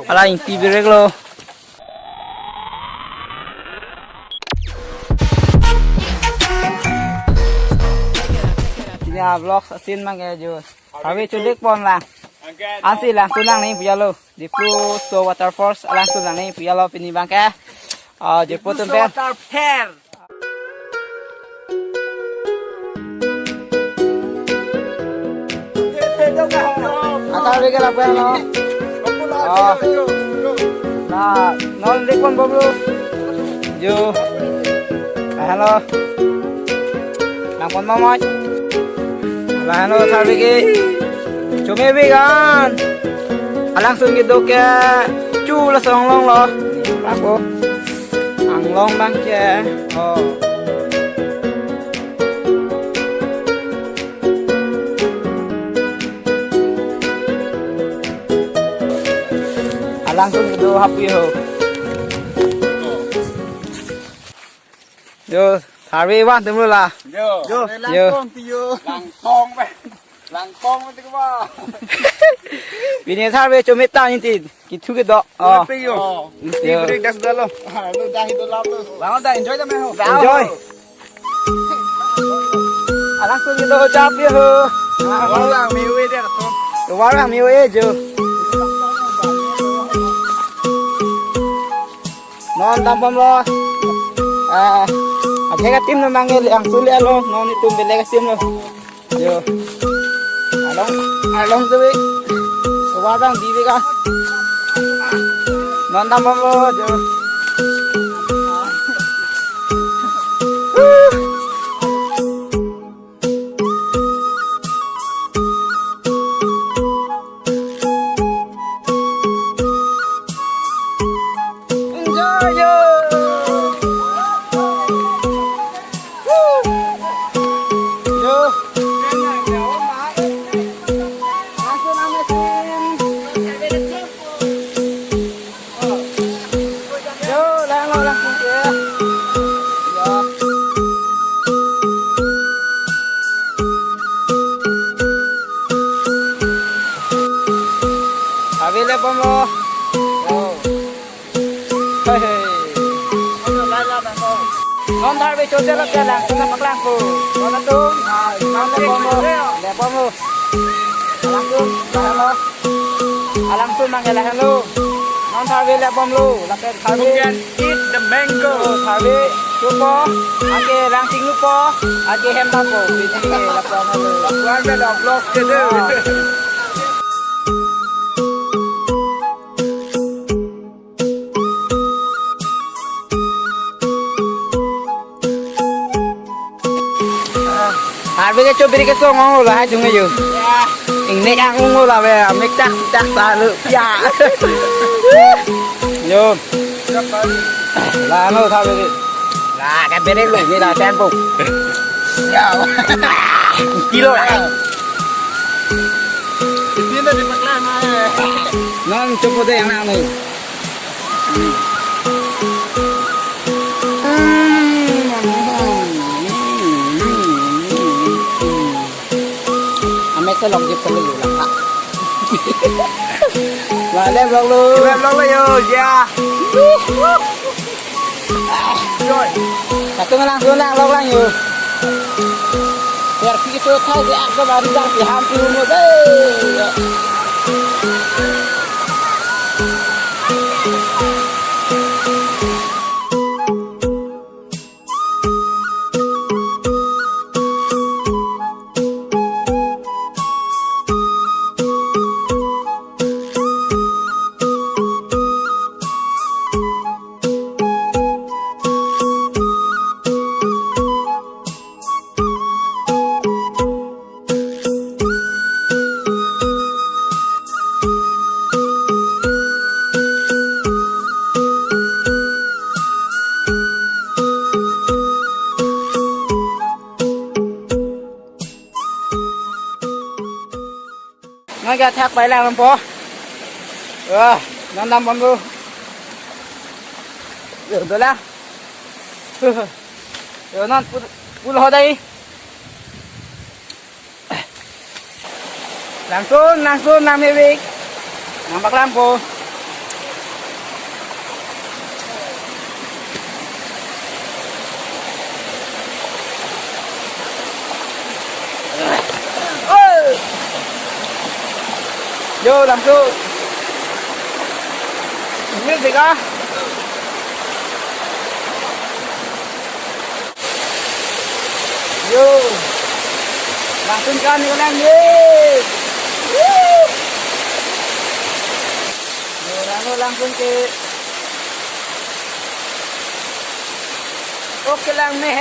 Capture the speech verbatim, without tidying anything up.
Hala ingti birek lo. Pini a-vlog asin abangke jo. Kami chulik pon lang. Ansi Langsun nangne pu jalo. Diphu Tso Waterfalls Langsun nangne pu jalo pini abangke. Ah, Diphu atum pen. Waterfall. Atar bege lapen lo. Oh. Na, non dek pon bom lo. Jo. Lahenlo. Nang pon mamai. Lahenlo atar bege. Chome bege an. Alangsun kedo ke chu lason anglong lo. Lapu. Anglong abangke. Oh. Alangsun kedo happy ho. Jo, tharve van atum lo la. Jo. Jo. Jo. Langtong ti jo. Langtong pe. Langtong pe ti ke ba. Pini tharve chome ta ingti. Kethu kedo. Oh. Pe jo. Oh. Jo. Break das dalo. Ah, lo dah itu lap lo. Bang, dah enjoy ta me ho. Enjoy. Alangsun kedo chap ye ho. Ah, warang me ue dia tu. Warang me ue jo. Non dam pon lo. Ah, abhek a-team lo mangke Langsun le lo. Non itum belek a-team lo. Jo. Along, along tu bek. Warang di bek ah. Non dam pon lo jo. Enjoy yo. Woo. Yo. Langsun amesin. Yo, lang, lang, lang, ya. Ya. Tharve le pon lo. Yo. Hey, hey. Non tharve choche lo ke Langsun nangpaklangpo. Non atum, non le pon lo. Le pon lo. Langsun, lahenlo. Alangsun abangke lahenlo. Non tharve le pon lo. Lapen tharve. You can eat the mango. Tharve chopo. Anke lang chinglupo. Anke hem dampo. Pini lapu-an lo. Lapu-an lo, vlog kedo. Tharve kecho biri keso ngong lo hai chung yo. Ingnek ang ung lo la ve, amek tak tak sa lo. Ya. Yo. Lahenlo tharve ke. La ke bere lo ni la tempo. Ya. Kilo la. Ipin tadi pakla na. Non chopo de yang nang lo. Amek ke lok jip kali yo lang ha. Wale vlog lo. Wale vlog lo yo, ya. Joy. Katu ngalang tu lang lok lang yo. Biar kita tahu dia ke baru dah diham tu mo deh. Non ke athak pai lang po. Wah, non dam pon lo. Yo, dola. Yo, non pu-, pulo dai. Langsun, langsun, nang mebik. Nangpaklangpo. Yo, langsun. Ini tiga. Yo. Langsun kan ni lang ye. Woo. Yo, langsun, langsun ke. Oke lang me.